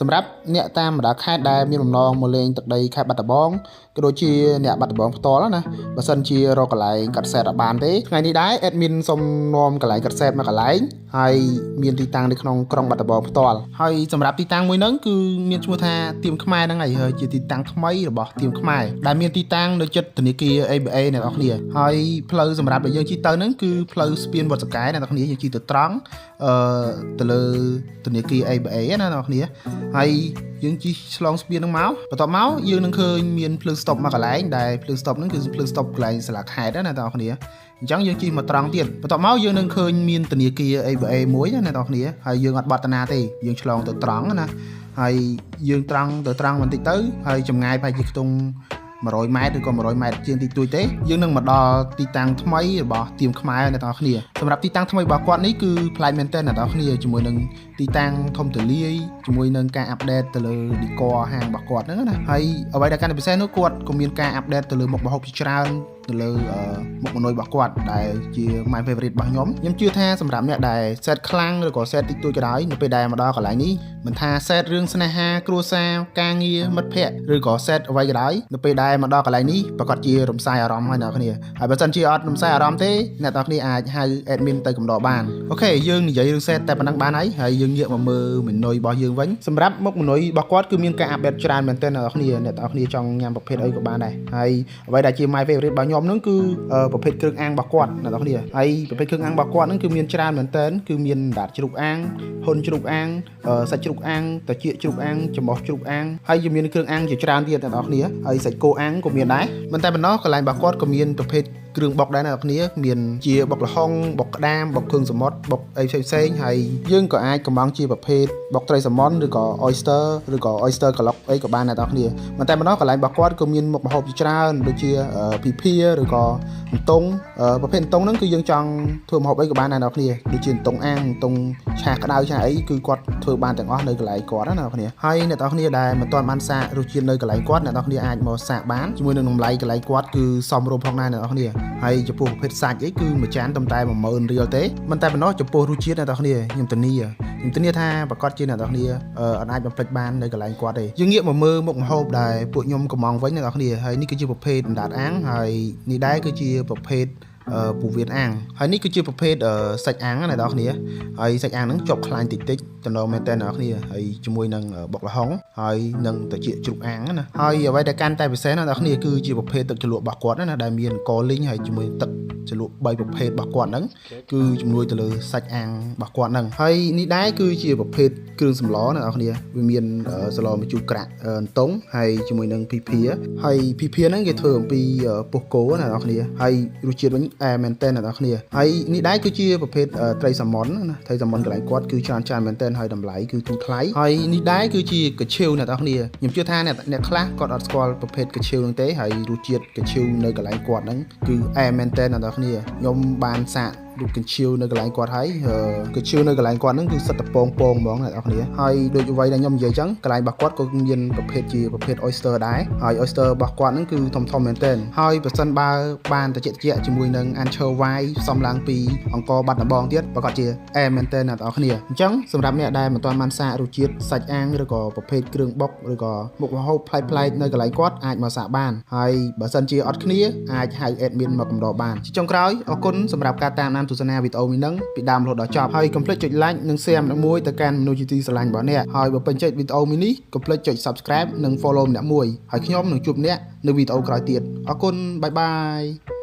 សម្រាប់អ្នកតាមបណ្ដាខេត្តដែលមានបំណងមកលេងទឹកដីខេត្តបាត់ដំបងក៏ដូចជាអ្នកបាត់ដំបងផ្ទាល់ណាបើសិនជារកកន្លែងកាត់សេតអត់បានទេថ្ងៃនេះដែរ admin សូមនាំកន្លែងកាត់សេតមកកន្លែងហើយមានទីតាំងនៅក្នុងក្រុងបាត់ដំបងផ្ទាល់ហើយសម្រាប់ទីតាំងមួយហ្នឹងគឺមានឈ្មោះថាទៀមខ្មែរហ្នឹងហើយហើយជាទីតាំងថ្មីរបស់ទៀមខ្មែរដែលមានទីតាំងនៅជិតធនាគារ ABA អ្នកនរគ្នាហើយផ្លូវសម្រាប់ដែលយើងជិះទៅហ្នឹងគឺផ្លូវស្ពានវត្តសកែអ្នកនរគ្នាយើងជិះទៅត្រង់អឺទៅលើធនាគារ ABA ណាអ្នកនរគ្នាហើយយើងជិះឆ្លងស្ពានហ្នឹងមកបន្ទាប់មកយើងនឹងឃើញមានភ្លើងស្តុបមកកន្លែងដែលភ្លើងស្តុបហ្នឹងគឺភ្លើងស្តុបកន្លែងសាលាខេត្តណាអ្នកនរគ្នាអញ្ចឹងយើងជិះមកត្រង់ទៀតបន្ទាប់មកយើងនឹងឃើញមានធនាគារ ABA មួយណាអ្នកនរគ្នាហើយយើងអត់បត់តាណាទេយើងឆ្លងទៅត្រង់ណាហើយយើងត្រង់ទៅត្រង់បន្តិចទៅហើយចម្ងាយប្រហែលជាខ្ទង់100ម៉ែត្រឬក៏100ម៉ែត្រជាងតិចតួចទេយើងនឹងមកដល់ទីតាំងថ្មីរបស់ទៀមខ្មែរអ្នកនរគ្នាសម្រាប់ទីតាំងថ្មីរបស់គាត់នេះគឺប្លែកមែនទែនអ្នកនរគ្នាជាមួយនឹងទីតាំងធំទូលាយជាមួយនឹងការ update ទៅលើ decor ហាងរបស់គាត់ហ្នឹងណាហើយអ្វីដែលកាន់តែពិសេសនោះគាត់ក៏មានការ update ទៅលើមុខម្ហូបជាច្រើនទៅលើមុខម្ហូបរបស់គាត់ដែលជា my favorite របស់ខ្ញុំខ្ញុំជឿថាសម្រាប់អ្នកដែល sad ខ្លាំងឬក៏ sad តិចតួចក៏ដោយនៅពេលដែលមកដល់កន្លែងនេះមិនថា sad រឿងស្នេហាគ្រួសារការងារមិត្តភ័ក្តិឬក៏ sad អ្វីក៏ដោយនៅពេលដែលមកដល់កន្លែងនេះប្រាកដជារំសាយអារម្មណ៍ហើយអ្នកនរគ្នាហើយបើសិនជាអត់រំសាយអារម្មណ៍ទេអ្នកនរគ្នាអាចហៅ admin ទៅកំដរបាន OK យើងនិយាយរឿង sad តែប៉ុណ្ណឹងបានហើយហើយយើងងាកមកមើល menu របស់យើងវិញសម្រាប់មុខ menu របស់គាត់គឺមានការ update ច្រើនមែនទែនអ្នកនរគ្នាអ្នកនរគ្នាចង់ញ៉ាំប្រភេទអីក៏បានដែរហើយអ្វីដែលជា my favorite របស់ខ្ញុំហ្នឹងគឺប្រភេទគ្រឿងអាំងរបស់គាត់អ្នកនរគ្នាហើយប្រភេទគ្រឿងអាំងរបស់គាត់ហ្នឹងគឺមានច្រើនមែនទែនគឺមានអណ្ដាតជ្រូកអាំងហ៊ុនជ្រូកអាំងសាច់ជ្រូកអាំងត្រចៀកជ្រូកអាំងច្រមុះជ្រូកអាំងហើយយើងមានគ្រឿងអាំងជាច្រើនទៀតអ្នកនរគ្នាហើយសាច់គោអាំងក៏មានដែរមិនតែប៉ុណ្ណោះកន្លែងរបស់គាត់ក៏មានប្រភេទគ្រឿងបុកដែរអ្នកនរគ្នាមានជាបុកល្ហុងបុកក្តាមបុកគ្រឿងសមុទ្របុកអីផ្សេងផ្សេងៗហើយយើងក៏អាចកំងជាប្រភេទបុកត្រីសាម៉ុនឬក៏ oyster ឬក៏ oyster ក្លុកអីក៏បានដែរអ្នកនរគ្នាមិនតែប៉ុណ្ណោះកន្លែងរបស់គាត់ក៏មានមុខម្ហូបជាច្រើនដូចជាភីភាឬក៏អន្ទង់ប្រភេទអន្ទង់ហ្នឹងគឺយើងចង់ធ្វើម្ហូបអីក៏បានដែរអ្នកនរគ្នាដូចជាអន្ទង់អាំងអន្ទង់ឆាក្តៅឆាអីគឺគាត់ធ្វើបានទាំងអស់នៅកន្លែងគាត់ណាអ្នកនរគ្នាហើយអ្នកនរគ្នាដែលមិនទាន់បានសាករសជាតិនៅកន្លែងគាត់អ្នកនរគ្នាអាចមកសាកបានជាមួយនឹងតម្លៃកន្លែងគាត់គឺសមរម្យផងដែរអ្នកនរគ្នាហើយចំពោះប្រភេទសាច់អីគឺមួយចានត្រឹមតែ10000រៀលទេមិនតែប៉ុណ្ណោះចំពោះរសជាតិអ្នកនរគ្នាខ្ញុំធានាថាប្រកាសជាអ្នកនរគ្នាអត់អាចបំភ្លេចបាននៅកន្លែងគាត់ទេយើងងាកមកមើលមុខម្ហូបដែលពួកខ្ញុំកំងវិញអ្នកនរគ្នាហើយនេះគឺជាប្រភេទអណ្ដាតអាំងហើយនេះដែរគឺជាប្រភេទពូវៀនអាំងហើយនេះគឺជាប្រភេទសាច់អាំងណាអ្នកនរគ្នាហើយសាច់អាំងហ្នឹងជាប់ខ្លាញ់តិចតិចតំណងមែនតើអ្នកនរគ្នាហើយជាមួយនឹងបុកល្ហុងហើយនឹងត្រចៀកជ្រូកអាំងណាហើយអ្វីដែលកាន់តែពិសេសណាអ្នកនរគ្នាគឺជាប្រភេទទឹកជ្រលក់របស់គាត់ណាដែលមានកលីងហើយជាមួយទឹកជ្រលក់3ប្រភេទរបស់គាត់ហ្នឹងគឺជំនួយទៅលើសាច់អាំងរបស់គាត់ហ្នឹងហើយនេះដែរគឺជាប្រភេទគ្រឿងសម្លអ្នកនរគ្នាវាមានសម្លម្ជូរក្រាក់អន្ទង់ហើយជាមួយនឹងភីភាហើយភីភាហ្នឹងគេធ្វើអំពីពោះគោណាអ្នកនរគ្នាហើយរសជាតិវិញអែមែនតើអ្នកនរគ្នាហើយនេះដែរគឺជាប្រភេទត្រីសាម៉ុនណាត្រីសាម៉ុនកន្លែងគាត់គឺច្រើនច្រើនមែនតើហើយតម្លៃគឺធូរថ្លៃហើយនេះដែរគឺជាកឈៀវអ្នកនរគ្នាខ្ញុំជឿថាអ្នកអ្នកខ្លះគាត់អត់ស្គាល់ប្រភេទកឈៀវហ្នឹងទេហើយរសជាតិកឈៀវនៅកន្លែងគាត់ហ្នឹងគឺអែមែនតើអ្នកនរគ្នាខ្ញុំបានសាករូបកញ្ឈៀវនៅកន្លែងគាត់ហើយកញ្ឈៀវនៅកន្លែងគាត់ហ្នឹងគឺសិតតែពងពងហ្មងអ្នកនរគ្នាហើយដូចអ្វីដែលខ្ញុំនិយាយចឹងកន្លែងរបស់គាត់ក៏មានប្រភេទជាប្រភេទ oyster ដែរហើយ oyster របស់គាត់ហ្នឹងគឺធំធំមែនទែនហើយប្រសិនបើបានតិចតិចជាមួយនឹង anchovy ផ្សំឡើងពីអង្គបាត់ដំបងទៀតប្រកាសជាអែមែនទែនអ្នកនរគ្នាអញ្ចឹងសម្រាប់អ្នកដែលមិនទាន់បានសាករសជាតិសាច់អាំងឬក៏ប្រភេទគ្រឿងបុកឬក៏មុខម្ហូបប្លែកៗនៅកន្លែងគាត់អាចមកសាកបានហើយបើសិនជាអត់គ្នាអាចហៅ admin មកកំដរបានជាចុងក្រោយអរគុណសម្រាប់ការតាមដានទស្សនាវីដេអូមួយហ្នឹងពីដើមរហូតដល់ចប់ហើយកុំភ្លេចចុច like និង share ម្នាក់មួយទៅកាន់មនុស្សជាទីស្រឡាញ់របស់អ្នកហើយបើពេញចិត្តវីដេអូមួយនេះកុំភ្លេចចុច subscribe និង follow ម្នាក់មួយហើយខ្ញុំនឹងជួបអ្នកនៅវីដេអូក្រោយទៀតអរគុណ bye bye.